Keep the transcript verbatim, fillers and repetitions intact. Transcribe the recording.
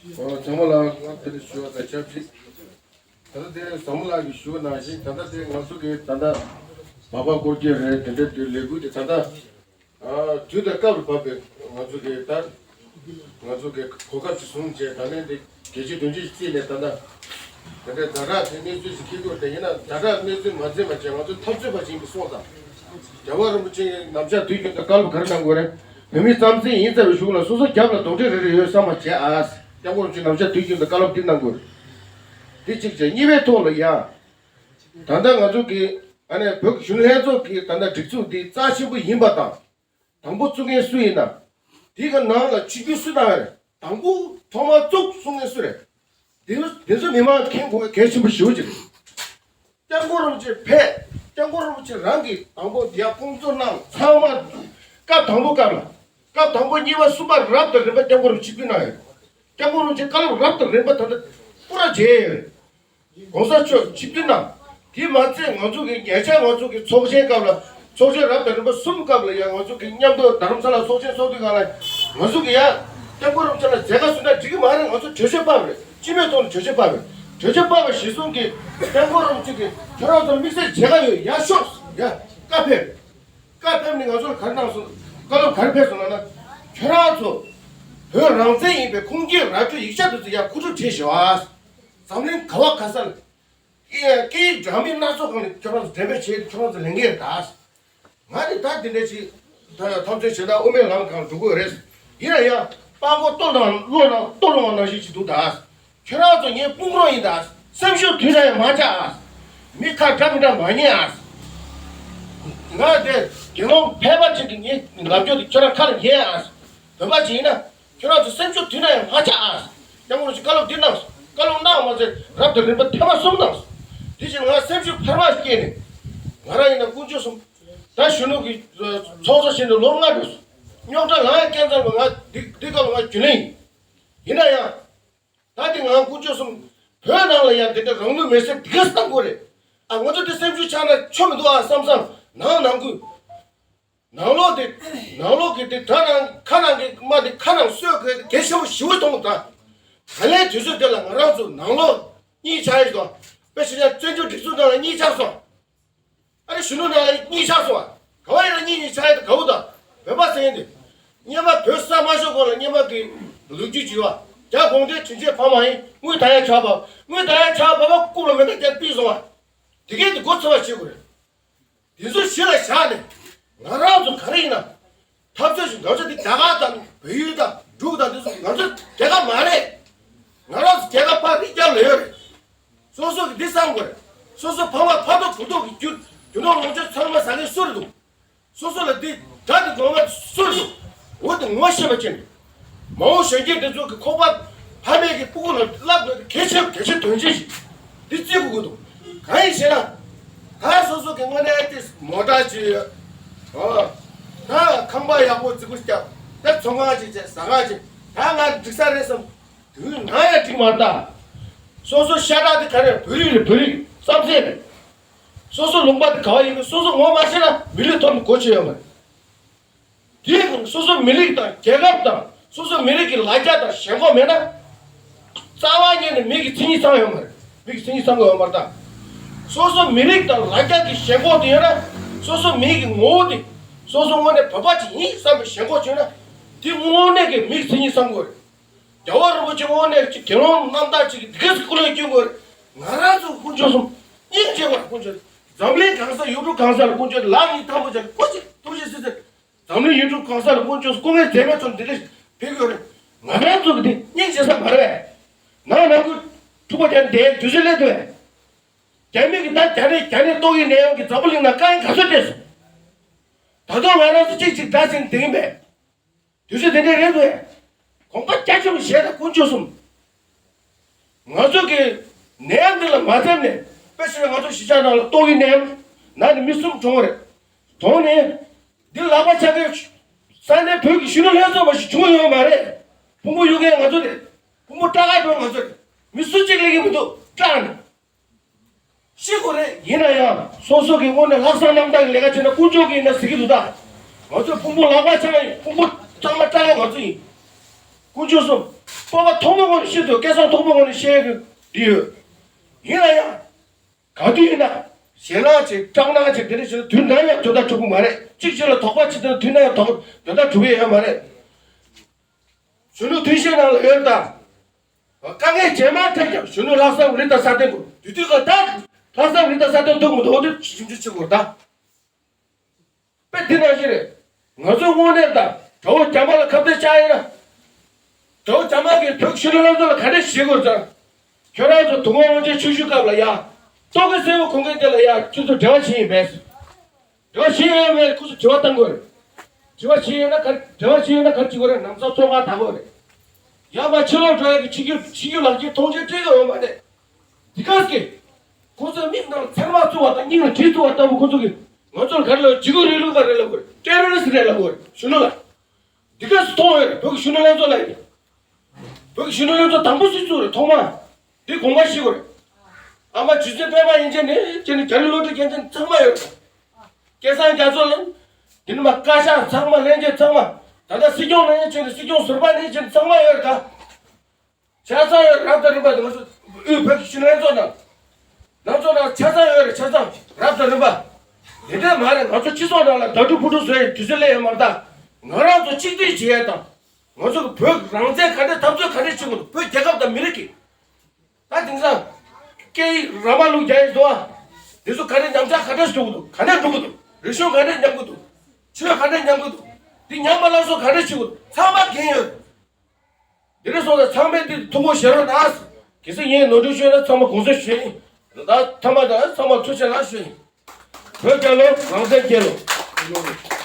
ཨོ་ཚང་མ་ལ་ང་དེ་ཞུ་བ་དང་ཆབས་ཅིག་ད་ལྟ་དེ་བཟང་མོ་ལགས་ཀྱིས་ཞུ་བ་ནང་བཞིན། ད་ལྟ་དེ་ང་ཚོ་གི་ད་ལྟ་སྦག་སྦག་སྐོར་སྐྱོད་རེད། དེ་འདྲ་དེ་ལས་འགུལ་དེ་ད་ལྟ་ཨ་དུས་དང་སྐབས་ལ་བབས་པའི་ང་ཚོ་གི་ད་ང་ཚོ་གི་གོ་སྐབས་ཅིག་བཟུང་བྱས། ད་ལན་དེ་གལ་ཆེ་དོན་ཆེ་ཞིག་བརྩིས་ནས། ད་ལྟ་ད་ལྟ་ཛ་དྲག་དེ་གནས་ཚུལ་ཞིག་འཁྱེར་དགོས་དེ་ཡིན་ན། ཛ་དྲག་གནས་ཚུལ་མ་འཛེམས་པ་བྱས། ང་ཚོ་འཐབ་རྩོད་པ་ཞིག་ཡིན་པའི་སོང་ཙང་། རྒྱལ་བ་རིན་པོ་ཆེ་ནམ་ཞག་དུས་རྒྱུན་དུ་བཀའ་སློབ་ག་རེ་གནང་དགོས་རེད། བོད་མི་རྩམ་ཟན་ཡིན་ཚར་བའི་གཞུག་ལ་སོ་སོ་རྒྱབ་ལ་རྡོག་ཁྲེས་རེ་རེ་ཡོད་བསམ་པ་བྱས་ཨ། སྐྱབས་མགོན་རིན་པོ་ཆེ་ནམ་ཞག་དུས་རྒྱུན་དུ་བཀའ་སློབ་འདི་གནང་དགོས་རེད། འདི་གཅིག་བྱས། གཉིས་པའི་ཐོག་ལ་ཡང་། ད་ལྟ་ང་ཚོ་གི་ཨ་ནི་བོད་ཀྱི་གཞོན་ནུ་ལྷན་ཚོགས་ཀྱི་ད་ལྟ་སྒྲིག་འཛུགས་འདི་རྩ་ཆེན་པོ་ཡིན་པ་དང་། དང་པོ་བཙུགས་མཁན་སུ་ཡིན་ན། དེ་ག་ནང་ལ་ཆིབས་བསྒྱུར་སུ་གནང་བ་རེད། དང་པོ་ཐོག་མར་བཙུགས་གསུང་མཁན་སུ་རེད། དེ་ཚོ་དེ་ཚོ་མི་མང་མཁྱེན་དགོས་གལ་ཆེན་པོ་ཞེ་པོ་ཅིག་རེད། སྐྱབས་མགོན་རིན་པོ་ཆེ་ཕེབས། སྐྱབས་མགོན་རིན་པོ་ཆེ་རང་གིས་དང་པོ་ཡར་དཔུང་གཙོ་གནང་། ཚང་མ་སྐབས་དང་པོ་སྐབས་ལ། སྐབས་དང་པོ་གཉིས་པ་གསུམ་པ་རབ་དང་རིམ་པ་སྐྱབས་མགོན་རིན་པོ་ཆེ་ཆིབས་བསྒྱུར་གནང་ཡོད། སྐྱབས་མགོན་རིན་པོ་ཆེ་བཀའ་སློབ་རབ་དང་རིམ་པ་ད་ལྟ་པུ་ར་མཇལ་ཡོད། གོང་ས་མཆོག་ཆིབས་བསྒྱུར་གནང་། དེ་མ་ཚད་ང་ཚོ་གི་ཉེ་ཆར་ང་ཚོ་གི་ཚོགས་ཆེན་སྐབས་ལ། ཚོགས་ཆེན་རབ་དང་རིམ་པ་གསུམ་སྐབས་ལ་ཡང་ང་ཚོ་གི་མཉམ་དུ་རྡ་རམ་ས་ལ་ཚོགས་ཆེན་ཚོགས་དུས་སྒང་ལ། ང་ཚོ་གི་ཡང་སྐྱབས་མགོན་རིན་པོ་ཆེ་ལ་མཛད་དཀའ་བཟོ་ན་འགྲིག་གི་མ་རེད། ང་ཚོ་གྲོས་ཆོད་ཕབ་རེད། སྤྱི་མོས་ཐོག་ནས་གྲོས་ཆོད་ཕབ་རེད། གྲོས་ཆོད་ཕབ་པ་གཞིར་བཟུང་གིས་སྐྱབས་མགོན་རིན་པོ་ཆེ་གིས་ཁྱོད་རང་ཚོར་དམིགས་བསལ་མཛད་དཀའ་ཡོད། ཡར་ཤོག་ཡ་བཀའ་ཕེབས། བཀའ་ཕེབས་ནས་ང་ཚོར་ག་རེ་གནང་སོང་། བཀའ་སློབ་ག་རེ་ཕེབས་སོང་ལབ་ན། ཁྱོད་རང་ཚོ་བོད་རང་བཙན་ཡིན་པའི་ཁུངས་སྐྱེལ་ར་སྤྲོད་ཡིག་ཆ་དེ་ཚོ་ཡར་མཁོ་སྒྲུབ་བྱེད་ཤོག་ཨ། འཛམ་གླིང་ག་བ་ག་ས་ལ་སྐད་ཡིག་འདྲ་མིན་སྣ་ཚོགས་སྒང་ནས་ཁྱོད་རང་ཚོ་འགྲེམས་སྤེལ་བྱས་ཏེ་ཁྱོད་རང་ཚོ་ལས་འགན་རེད་ད། ང་ནི་ད་དེ་འདྲ་ཞིག་ད་འཐབ་རྩོད་བྱེད་སྟངས་དབུ་མའི་ལམ་སྒང་འགྲོ་དགོས་རེད། ཡིན་ན་ཡང་པགས་མགོ་ལྟོ་ནང་བློ་ནང་ལྟོ་སློང་བ་ནང་བཞིན་ཞིག་འདུག་ད། ཁྱོད་རང་ཚོ་ངའི་དཔུང་རོགས་ཡིན་ད། སེམས་ཤུགས་དུས་ན་ཡང་མ་ཆག་ཨ། མི་ཁ་འདྲ་མི་འདྲ་མ་ཉན་ཨ། ང་དེ་དགེ་སློང་ཕལ་པ་ཅིག་གི་ངའི་ལབ་རྒྱུ་དེ་ཁྱོད་རང་ཁ་ལ་ཉན་ཨ། བོད་པ་ཅིག་ཡིན་ན་ཁྱོད་རང་ཚོ་སེམས་ཤུགས་དུས་ན་ཡང་མ་ཆག་ཨ། སྐྱབས་མགོན་རིན་པོ་ཆེ་བཀའ་སློབ་འདི་གནང་སོང་། བཀའ་སློབ་གནང་བ་མ་ཟད་རབ་དང་རིམ་པ་ཐེངས་མ་གསུམ་གནང་སོང་། དེ་བཞིན་ང་སེམས་ཤུགས་འཕར་མ་སྐྱེས་ནས། ང་རང་ཡིན་ན་དཀོན་མཆོག་གསུམ། ད་གཞོན་ནུ་གི་ཚོགས་གཙོ་བྱས་ནས་ལོ་ལྔ་འགྲོ་སོང་། རྙོག་དྲ་ལངས་ཡ་སྐད་མཚམས་ལ་ང་འདི་འདི་སྐབས་ལ་ང་རྒྱུན་ལས་ཡིན། ཡིན་ན་ཡང་། ད་འདི་ང་དཀོན་མཆོག་གསུམ། བོད་ནང་ལ་ཡང་འདི་འདྲ་རང་ལུས་མེར་སྲེག་འདི་ག་བཏང་དགོས་རེད། ཨ་ང་ཚོ་འདི་སེམས་ཤུགས་ཆག་ན་ཆོ་མི་འདུག་ཨ་བསམ་བསམ་ནང་ནང་ཁུལ། ནང་ལོགས་དེ། ནང་ལོགས་ཀྱི་དེ་དགྲ་ནང་ཁ་ནང་གི་དམག་དེ་ཁ་ནང་གསོད་དགོས་དེ་གལ་ཆེན་པོ་ཞེ་པོ་མཐོང་གི་འདུག་ད་ལན་དུས་ཚོད་དེ་ལ་ང་རང་ཚོ་ནང་ལོགས་གཉིས་ཆགས་ཡོད་དོ། དཔེ་བཞག་ན་བཙན་བྱོལ་སྒྲིག་འཛུགས་ནང་ལ་གཉིས་ཆགས་སོང་། ཨ་ནི་གཞོན་ནུ་ནང་ལ་གཉིས་ཆགས་སོང་བ། ག་བ་ཡིན་ན་གཉིས་གཉིས་ཆགས་ཡོད་དོ་ག་བོ་དང་། བོད་པ་ཟེར་ཡིན་དེ། སྔོན་མ་བོད་ས་མ་ཤོར་གོང་ལ་སྔོན་མ་གི་ལོ་རྒྱུས་བྱས་པ། རྒྱ་གུང་ཁྲན་དྲིན་ཆེན་ཕ་མ་ཡིན་དངུལ་ད་ཡ་ཆགས་པ། དངུལ་ད་ཡ་ཆགས་པ་བ་རྐུབ་ལ་མེ་མདའ་བརྒྱབ་ཕུད་སོང་བ། དེ་གས་དེ་མགོ་ཚོས་པ་བྱེད་དགོས་རེད། དེ་ཚོ་གཞི་ལ་བཞག་ནས་ང་རང་ཚོ་ག་རེ་ཡིན་ན། འཐབ་རྩོད་ཞིག་ང་ཚོ་འདི་རྒྱ་གར་དང་བལ་ཡུལ་དང་འབྲུག་དང་འདི་ཚོ་ང་ཚོ་རྒྱལ་ཁབ་མ་རེད། ང་རང་ཚོ་རྒྱལ་ཁབ་ཕར་རི་རྒྱབ་ལ་ཡོད་རེད། སོ་སོ་གི་འདི་བསམ་དགོས་རེད། སོ་སོ་ཕ་མ་ཕ་ཐོག་བུ་ཐོག་གི་རྒྱུ་རྒྱུ་ནོར་ལོངས་སྤྱོད་ཚང་མ་ཟ་མཁན་སུ་རེད་འདུག་སོ་སོ་ལ་འདི་དགྲ་འདི་གོང་མ་སུ་རེད་འདུག་འོ་དེ་ངོ་ཤེས་པ་ཅན་རེད། མ་འོངས་གཞོན་སྐྱེས་འདི་ཚོ་གི་ཁོག་པ་ཕ་མེས་ཀྱི་སྤུ་གུ་ལ་བསླབ་དགོས་དེ་གལ་ཆེ་གལ་ཆེ་དོན་ཆེ་ཞིག་འདི་བརྩི་དགོས་ཀྱི་འདུག་གང་ཡིན་ཞེ་ན། ད་སོ་སོ་གི་དངོས་གནས་དེ་མོ་ཊ་ཅིག་ཡོད། ཨོ། ད་ཁང་པ་ཡག་པོ་རྫིག་པོ་བརྒྱབ། ད་ཚོང་ཁང་ཅིག་བྱས་ཟ་ཁང་ཅིག་ད་ང་འགྲིག་ས་རེད་བསམ། དུས་ན་ཡང་འགྲིག་མ་ད། སོ་སོ་ཤ་ཁྲག་དེ་ག་རེ་བོད་རིགས་རེད། བོད་རིགས་རྩམ་ཟན་རེད། སོ་སོ་ལུང་པ་དེ་ག་བ་ཡིན་གི་སོ་སོ་ངོ་མ་ཤེས་ན་མི་ལུས་ཐོབ་ནས་གོ་ཆོད་ཡོད་མ་རེད། དེ་སོ་སོ་མི་རིགས་དང་རྒྱལ་ཁབ་དང་སོ་སོ་མི་རིགས་ཀྱི་ལ་རྒྱ་དང་ཞེན་ཁོག་མེད་ན། རྩ་བ་ཉིད་ནས་མི་གི་མཚན་ཉིད་ཚང་ཡོད་མ་རེད། མི་གི་མཚན་ཉིད་ཚང་གི་ཡོད་མ་རེད་ད། སོ་སོ་མི་རིགས་དང་ལ་རྒྱ་གི་ཞེན་ཁོག་དེ་ཡོད་ན། སོ་སོ་མི་གི་ངོ་བོ་དེ། སོ་སོ་དངོས་གནས་བོད་པ་ཅིག་ཡིན་བསམ་པའི་ཞེན་ཁོག་བྱུང་ན། དེ་དངོས་གནས་ཀྱི་མི་གི་མཚན་ཉིད་ཚང་དགོས་རེད། རྒྱལ་བ་རིན་པོ་ཆེ་དངོས་གནས་ཀྱི་དགེ་སློང་རྣམ་དག་ཅིག་གིས་འདི་ག་ཚོད་སྐུ་ལས་བསྐྱོན་དགོས་རེད། ང་རང་ཚོ་དཀོན་མཆོག་གསུམ་སྙིང་རྗེ་བ་དཀོན་མཆོག་འཛམ་གླིང་གང་ས་ཡུལ་གྲུ་གང་ས་ལ་དཀོན་མཆོག་ལག་གཉིས་ཐལ་མོ་སྦྱར་ནས་སྐུ་མཁྱེན་ཐུགས་རྗེ་ཆེ་ཟེར། འཛམ་གླིང་ཡུལ་གྲུ་གང་ས་ལ་དཀོན་མཆོག་སྐུ་ངལ་འཛེམས་མེད་ཚོར་འདི་འདྲ་ཕེབས་ཡོད་རེད། ང་རང་ཚོ་གི་འདི་སྙིང་རྗེ་ས་མ་རེད་པས། ནང་ནང་ཁུལ་འཁྲུག་པ་རྒྱག་འདིའི་དུས་ཚོད་སླེབས་འདུག་པས། རྒྱ་མི་གི་ད་རྒྱ་ནས་རྒྱ་ནས་ཏོག་དབྱིབས་ནད་ཡམས་ཀྱི་འཛམ་བུ་གླིང་ནང་དཀའ་ངལ་ག་ཚོད་འཕྲད་སོང་། ད་དུང་ང་རང་ཚོ་གཅིག་གཅིག་འདྲ་ཟིན་བསྡད་ཡིན་པས། དུས་ཚོད་དེ་འདྲས་རེད་འདུག་པས། དགོངས་པ་རྒྱ་ཆེན་པོ་བཞེས་དང་དཀོན་མཆོག་གསུམ། ང་ཚོ་གི་ནད་ཡམས་འདི་ལ་མ་འཛེམས་ནས་དཔེ་བཞག་ན་ང་ཚོ་གཞིས་ཆགས་ནང་ལ་ཏོག་དབྱིབས་ནད་ཡམས་ན་ནི་མི་གསུམ་གྲོངས་རེད། གྲོངས་ནས། འདི་ལག་པ་འཆང་མཁན་ས་གནས་བོད་ཀྱི་གཞོན་ནུ་ལྷན་ཚོགས་མ་ཞིག་བྱུང་ཡོད་མ་རེད། ཕུང་པོ་གཡུག་མཁན་ང་ཚོ་རེད། ཕུང་པོ་སྐྲག་ག་འགྲོ་ང་ཚོ་རེད། མི་སུ་གཅིག་ལས་ཀྱི་མི་འདུག་སྐྲག་ནས། ཤི་དགོས་རེད། ཡིན་ན་ཡང་སོ་སོ་གི་དངོས་གནས་ལྷག་བསམ་རྣམ་དག་གི་ལས་ཀ་བྱས་ན་དཀོན་མཆོག་གིས་ཡིན་ན་གཟིགས་ཀྱི་འདུག་ད། ང་ཚོའི་ཕུང་པོ་ལག་པ་འཆང་ཡིན། ཕུང་པོ་གཙང་མ་སྐྲག་མཁན་ང་ཚོ་ཡིན། དཀོན་མཆོག་གསུམ། སྤོབས་པ་མཐོ་པོ་ངང་ནས་བཤད་དགོས། སྐལ་བཟང་མཐོ་པོ་ངང་ནས་བཤད་དགོས་འདི་ཡོད། ཡིན་ན་ཡང་། ག་དུས་ཡིན་ན། ཞེད་སྣང་ཅིག་སྐྲག་སྣང་ཅིག་དེ་འདྲ་བྱས་ན་དུས་ནམ་ཡང་དོན་དག་འགྲུབ་ཀྱི་མ་རེད། གཅིག་གཅིག་ལ་དོགས་པ་ཅིག་བསྡད་ན་དུས་ནམ་ཡང་དོགས་དོན་དག་འགྲུབ་ཡས་ཡོད་མ་རེད། གཞོན་ནུ་ཐུན་བཞིའི་ནང་ལ་ཡོད་ད། དཀའ་ངལ་ཇི་མ་འཕྲད་ཀྱང་གཞོན་ནུ་ལྷག་བསམ་རི་དང་ས་སྟེང་དགོས། དུས་དུས་ག་ད། ལྷག་བསམ་རི་དང་ས་སྟེང་འདུག་མི་འདུག་འོ་དེ་ཞིབ་འཇུག་བྱེད་དགོས་ད། དཔེ་འདི་ནང་བཞིན་རེད། ང་ཚོ་དངོས་གནས་དང་དགྲ་བོ་རྒྱ་དམར་ལ་ཁ་གཏད་བཅག་ཡིན་ན། དགྲ་བོ་རྒྱ་དམར་གྱིས་བོད་ཀྱི་གཞོན་ནུ་ལྷན་ཚོགས་ལ་ག་འདྲས་བྱེད་དགོས་ཟེར། ཁྱོད་རང་ཚོ་དུས་འཁོར་དབང་ཆེན་ཆུང་ཤོས་སྐབས་ལ་ཡ། ལྟོ་གོས་སེར་པོ་གོན་མཁན་དེ་ལ་ཡ་ཁྱོད་ཚོ་འབྲེལ་བ་བྱེད་ཡིན་པས། འབྲེལ་བ་བྱེད་ཡོད་མེད་ཁོ་ཚོ་དྲི་བ་བཏང་དགོས་རེད། དྲི་བ་བྱེད་ཡོད་ན་ག་འབྲེལ་བ་བྱེད་ཡོད་ན་ག་རེ་བྱེད་དགོས་རེད། ནམ་ཚགས་ཚོང་ཁང་དག་དགོས་རེད། ཡ་མ་ཕྱི་ལོགས་འགྲོ་ཡ་གི་ཕྱི་རྒྱུ་ཕྱི་རྒྱུ་ལག་ཁྱེར་ཐོངས་མཆན་སྤྲད་ཀྱི་ཡོད་མ་རེད། འདི་ག་ཟེ། ཁོ་ཚོས་མིག་ནང་ཚེར་མ་བཙུགས་པ་དང་སྙིང་ལ་གྲི་བཙུགས་པ་ལྟ་བུ་ཁོ་ཚོ་གིས་ང་ཚོར་ག་རེ་ལབ། འཇིགས་སྐུལ་རིང་ལུགས་པ་རེད་ལབ་དགོས་རེད། ཊེ་རོ་རི་སི་རེད་ལབ་དགོས་རེད། གཞོན་ནུ་ལ། འདི་ག་ཟེ་མཐོང་ཡོད་རེད། བོད་ཀྱི་གཞོན་ནུ་ལྷན་ཚོགས་ལ་ཡིན། བོད་ཀྱི་གཞོན་ནུ་ལྷན་ཚོགས་དང་པོ་སུས་བཙུགས་རེད་ཐོག་མ། འདི་དགོངས་པ་བཞེས་དགོས་རེད། ཨ་མ་རྗེ་བཙུན་པད་མ་ཡན་ཆད་ནས་ཁྱེད་ནི་རྒྱ་རི་བློ་གྲོས་རྒྱལ་མཚན་ཚང་མ་ཡོད་རེད། སྐལ་བཟང་རྒྱ་མཚོ་ལ། འདི་ནི་མ་བཀའ་ཤག་ཚང་མ་ལྷན་རྒྱས་ཚང་མ། ད་ལྟ་སྲིད་སྐྱོང་ནས་ཁྱེད་ནི་སྲིད་སྐྱོང་ཟུར་པ་ནས་ཁྱེད་ནི་ཚང་མ་ཡོད་རེད་ད། ཆ་ཚང་ཡོད་རེད། རབ་དང་རིམ་པ་དང་ང་ཚོ་དབུས་བོད་ཀྱི་གཞོན་ནུ་ལྷན་ཚོགས་ནང་། ལྷན་ཚོགས་ནང་ཆ་ཚང་ཡོད་རེད། ཆ་ཚང་རབ་དང་རིམ་པ། དེ་འདྲ་མ་རེད། ང་ཚོ་སྤྱི་ཚོགས་ནང་ལ་དྭ་ཕྲུག་ཕུ་ཕྲུག་བཟོ་ཡའི་དུས་ཚོད་སླེབས་ཡོད་མ་རེད་ད། ང་རང་ཚོ་གཅིག་སྒྲིལ་བྱེད་ཡས་དང་། ང་ཚོ་གི་བོད་རང་བཙན་ག་འདྲ་འཐབ་རྩོད་ག་འདྲ་བྱེད་དགོས་འདུག་བོད་རྒྱལ་ཁབ་དང་མི་རིགས་ཀྱི། ད་དེང་སང་། སྐད་ཡིག་ར་མ་ལུག་རྒྱ་ཡིག་བཟོ་བ། དེ་ཚོ་ག་འདྲ་ཉམས་ཆག་ག་འདྲ་འགྲོ་གི་འདུག་ག་འདྲ་འགྲོ་གི་འདུག་རིག་གཞུང་ག་འདྲ་ཉམས་གི་འདུག་ཆོས་ག་འདྲ་ཉམས་གི་འདུག་འདི་ཉམས་པ་སླར་གསོ་ག་འདྲ་བྱེད་དགོས་འདུག་ཚང་མ་འགན་ཡོད། འདི་འདྲ་སོང་ཙང་ཚང་མས་འདི་ཐུགས་ཁུར་བཞེས་རོགས་གནང་། གལ་སྲིད་ངས་ནོར་འཁྲུལ་ཤོད་ན་ཚང་མ་དགོངས་སེལ་ཞུ་ཡིན། ད་ཐ་མ་དང་ཚང་མ་ཐུགས་རྗེ་གནང་ཞུ་ཡིན། བོད་རྒྱལ་ལོ། རང་བཙན་རྒྱལ་ལོ།